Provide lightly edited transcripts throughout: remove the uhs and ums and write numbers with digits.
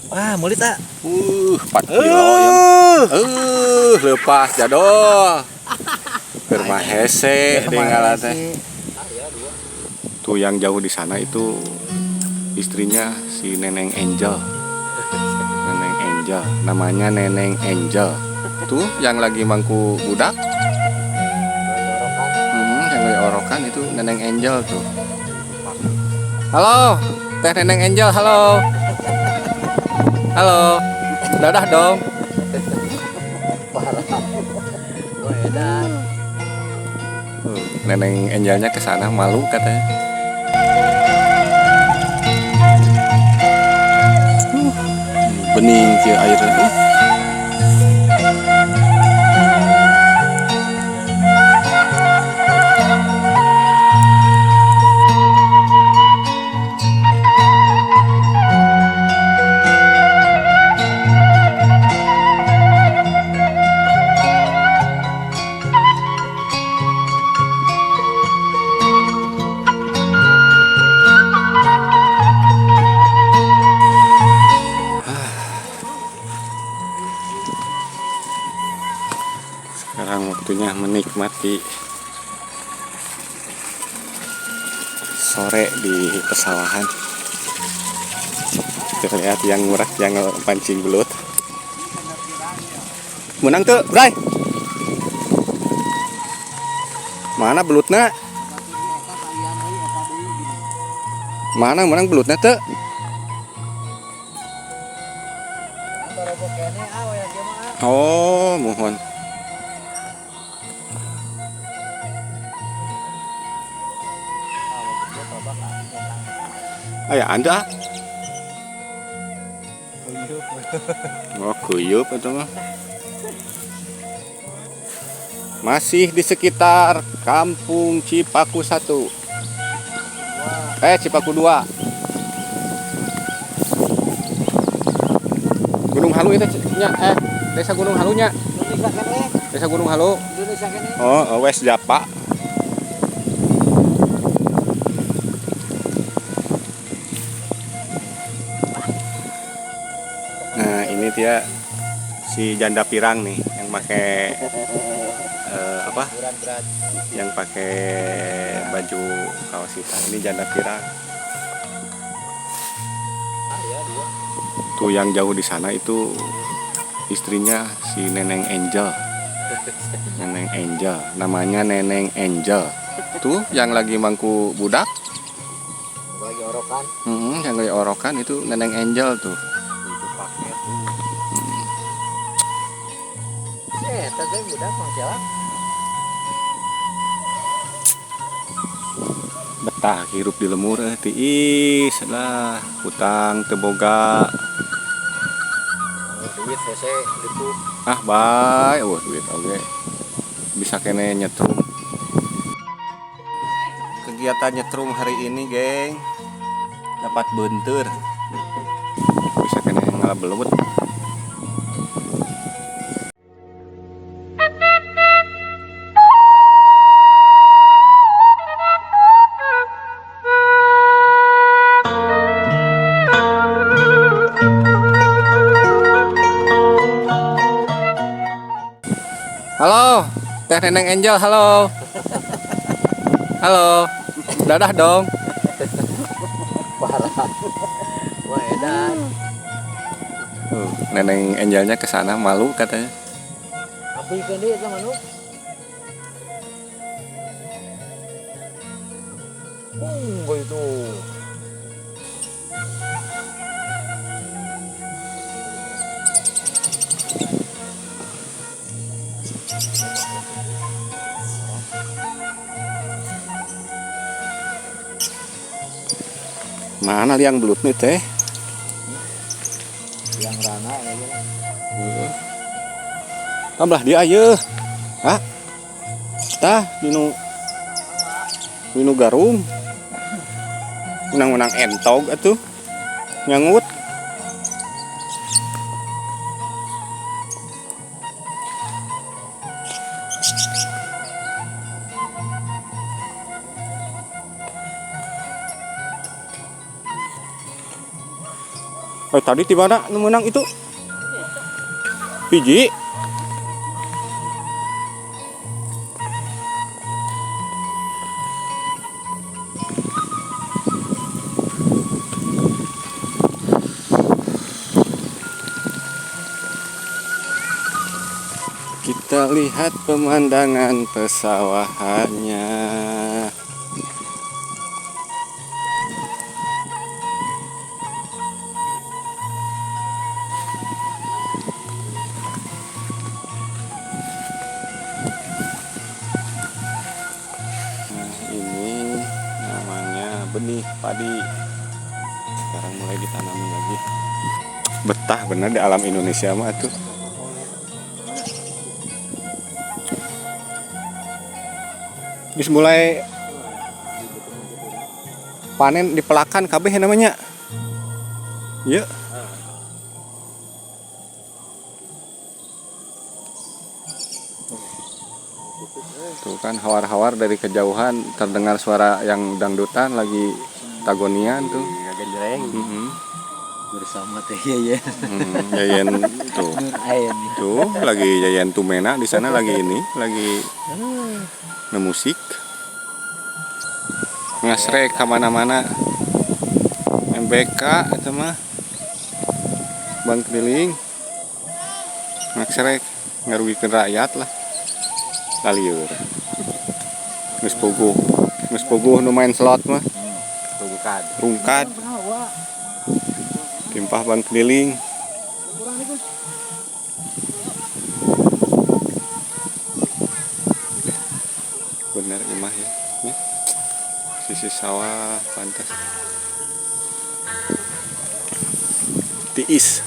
Wah, meuli tak? 4 kilo ya. Lepas jadol. Keur mah hese tinggal teh. Tuh yang jauh di sana itu istrinya si Neneng Angel. Neneng Angel, namanya Neneng Angel. Tuh yang lagi mangku budak. Yang lagi orokan itu Neneng Angel tuh. Halo, Teh Neneng Angel, halo. Halo. Dadah dong. Parah. Wah, edan. Neneng Angelnya ke sana malu katanya. Bening kieu airnya. Sekarang waktunya menikmati sore di pesawahan. Kita lihat yang murah, yang pancing belut. Menang tuh, Bray. Mana belutnya? Mana menang belutnya tuh? Oh, mohon. Aya anda. Oh, kuyup itu mah. Masih di sekitar Kampung Cipaku 1. Cipaku 2. Gunung Halu itu nya, Desa Gunung Halunya. Desa Gunung Halu. Oh, West Japa. Nah, ini dia si janda pirang nih yang pakai apa? Yang pakai baju kaos hitam. Ini janda pirang. Tuh yang jauh di sana itu istrinya si Neneng Angel. Neneng Angel, namanya Neneng Angel. Tuh yang lagi mangku budak. Lagi orokan. Yang lagi orokan itu Neneng Angel tuh. Betah hirup di lemur tiis lah, hutang teu boga. Duit hese gitu. Ah, bae, eueuh duit oge. Bisa kene nyetrum. Kegiatan nyetrum hari ini, geng. Dapat bentur. Bisa kene ngalabelut. Halo, Teh Neneng Angel, halo. Halo. Dadah dong. Parah. Wah, edan. Neneng Angelnya ke sana malu katanya. Apa ikan dia sama nu? Itu. Mana liang belut nih teh? Liang rana ya. Tambah dia aja. Hah? Tah, minu garum. Menang-menang entog atuh. Nyangut. Tadi di mana nu menang itu? Hiji. Kita lihat pemandangan pesawahannya. Nah, ini namanya benih padi. Sekarang mulai ditanami lagi. Betah bener di alam Indonesia mah tuh. Geus mulai panen dipelakan kabeh namanya. Iya. Tuh kan hawar-hawar dari kejauhan terdengar suara yang dangdutan lagi tagonian tuh. Genjreng. Bersama Teh Yeyen. Yayen tuh. Nur Ain. Tuh lagi Yayen Tumena di sana lagi ini, lagi ngemusik. Ngasrek ka mana-mana. MBK itu mah. Ban keliling. Ngasrek ngarugikeun rakyat lah. Lalieur. Geus puguh. Geus puguh nu main slot mah. Rungkad. Rungkad. Timpah ban keliling. Bener imah ya. Nih. Sisi sawah pantas. Tiis.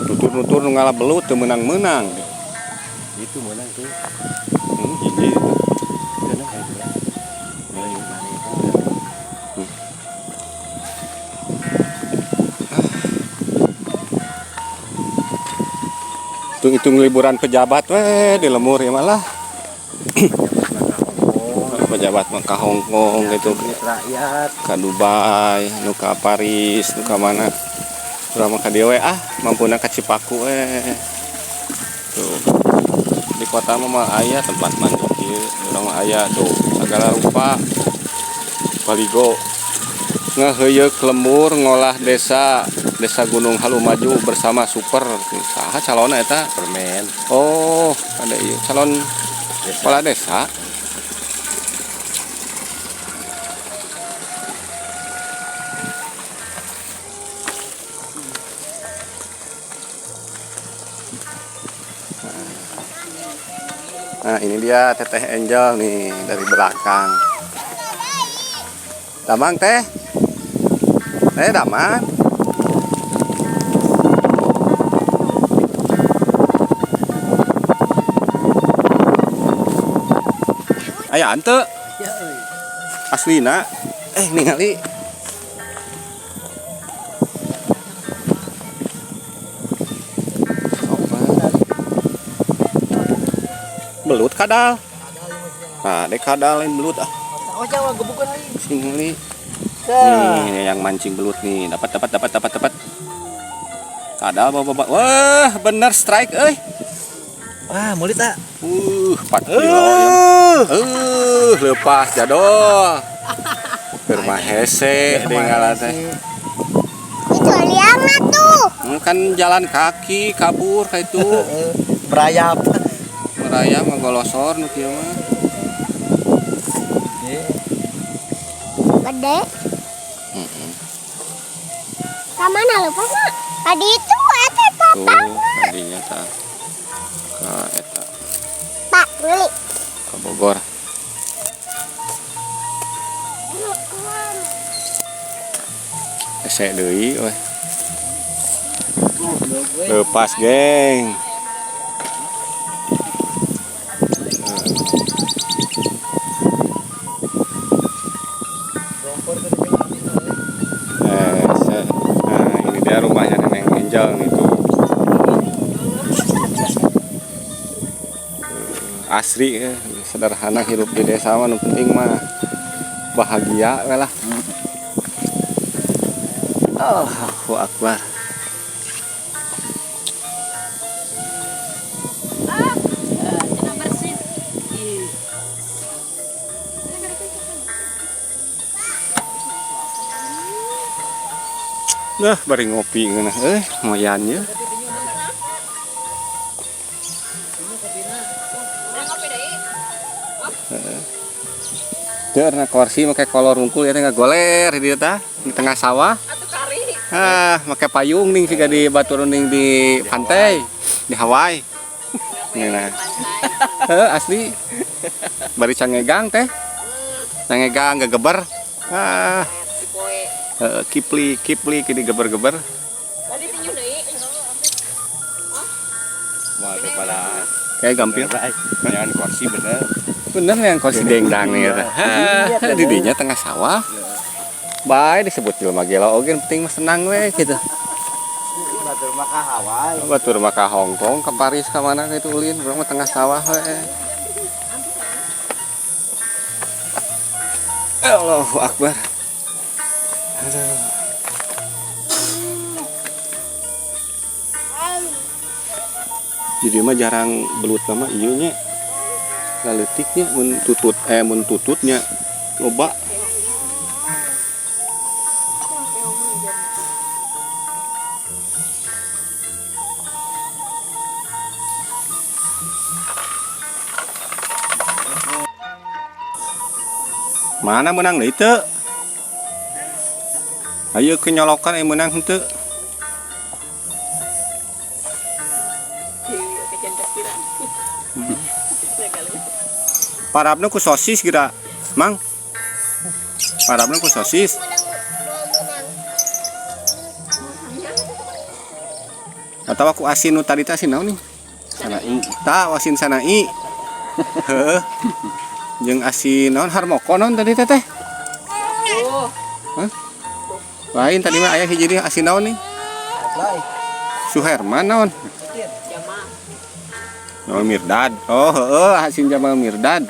Nutur-nutur nu ngala belut teu meunang-meunang. Itu menang tuh. Hiji itu. Hitung-hitung liburan pejabat weh di lemur ya malah. Pejabat mah ka Hong Kong gitu. Rakyat ka Dubai, nu ka Paris, nu ka mana. Urang mah ka dieu we ah, mampuna ka Cipaku we. Tuh. Di kota mah aya tempat mandi kieu, urang mah aya tuh segala rupa. Baligo ngaheuyeuk lembur ngolah desa, Desa Gunung Halu Maju bersama Super. Saha calonna eta? Permen. Oh, ada ieu calon kepala desa. Nah, ini dia Teteh Angel nih dari belakang. Damang teh. Teh damang. Aya ante. Aslina. Ningali. Belut kadal. Nah, dek kadal lain belut ah. Oh, Jawa gebukan lagi. Ningali. Nih yang mancing belut nih. Dapat dapat dapat dapat dapat. Kadal bawa bawa. Wah, bener strike euy. Wah, mulit ah. 4 kilo ya. Lepas jadol. Keur mah hese dingala teh. Itu liangna tuh. Kan jalan kaki kabur kayak itu. Merayap. Merayap ngegolosor nu kieu mah. Gede. Ka mana lepas mah? Tadi itu eta Tuh, tadinya ta ka eta. Pak, beli. Ka Bogor. Hese deui euy. Lepas, geng. Nah, ini dia rumahnya Neneng Angel nih tuh. Asri sederhana hirup di desa mah, nu penting mah bahagia we lah. Allahu Akbar. Cenah bersih. Ih. Nah, bari ngopi ngeunah euy, moyan ye. Ngopi deui. Teu na kursi make kolor wungkul ya teh ngagoler di dieu tah, di tengah sawah. Atuh kari. Ah, make payung ning siga di batur ning di pantai di Hawaii. Ngeunah. Heuh, asli. Bari cangegang teh. Cangegang gegeber. Ah, Si poe. heeh, kipli kipli kini geber-geber. Tadi tinju deui. Mau daripada Kayak gampil. jangan kursi bener. Bener yang kursi dengdang nih eta. Hah, di dinya tengah sawah. Bae disebut jelema gelo oge, yang penting mah senang we gitu. Batur mah ka Hawaii. Batur mah ka Hong Kong, ka Paris, ka mana gitu ulin, urang mah tengah sawah we. Allahu Akbar. Aduh. Jadi mah jarang belut mah ieu nya. Laleutiknya mun tutut mun tututnya loba. Mana menang deui teu? Ayo ke nyolokan menang henteu. Kecantikan. Parabna ku sosis kira, Mang. Parabna ku sosis. Menang, menang. Atau aku asin nu tadi teh asin naon nih? Sanai. Tah asin sanai. Heuh. Jeung asin naon harmoko naon tadi teh teh? Oh, Hah? Lain tadi mah aya hiji deui asin naon nih? Lain. Suherman naon? Jamal. Jamal Mirdad. Oh, heeh, asin Jamal Mirdad.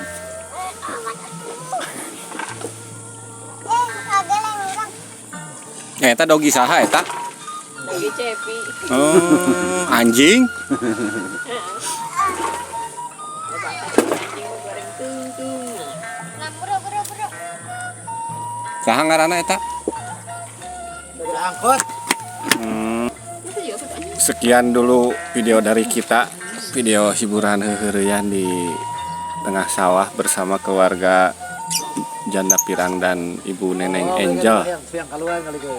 Eh, kageleng urang. Eh, eta dogi saha eta? Lagi Cepi. Oh, anjing. Anjing goreng tung tung. Nah, bro, bro, bro. Saha ngaranna eta? Udah angkot. Itu juga pertanyaan. Sekian dulu video dari kita, video hiburan heuheureyan di tengah sawah bersama keluarga Janda Pirang dan Ibu Neneng Oh, Angel. Yang yang keluar kali ke.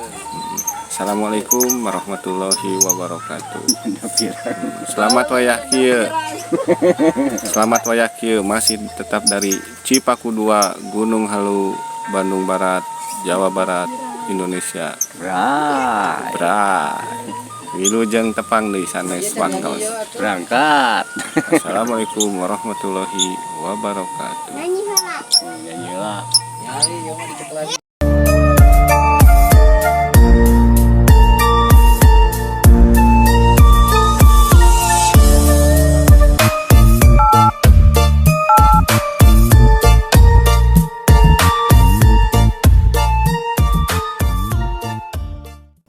Assalamualaikum warahmatullahi wabarakatuh. Selamat wayah kieu. Selamat wayah kieu masih tetap dari Cipaku 2, Gunung Halu, Bandung Barat, Jawa Barat, Indonesia. Right. Bray. Wilujeng tepang deui sanes waktos. Berangkat. Assalamualaikum warahmatullahi wabarakatuh. Nyanyi heula. Nyanyi lah. Nyari, yang mau dicek lagi.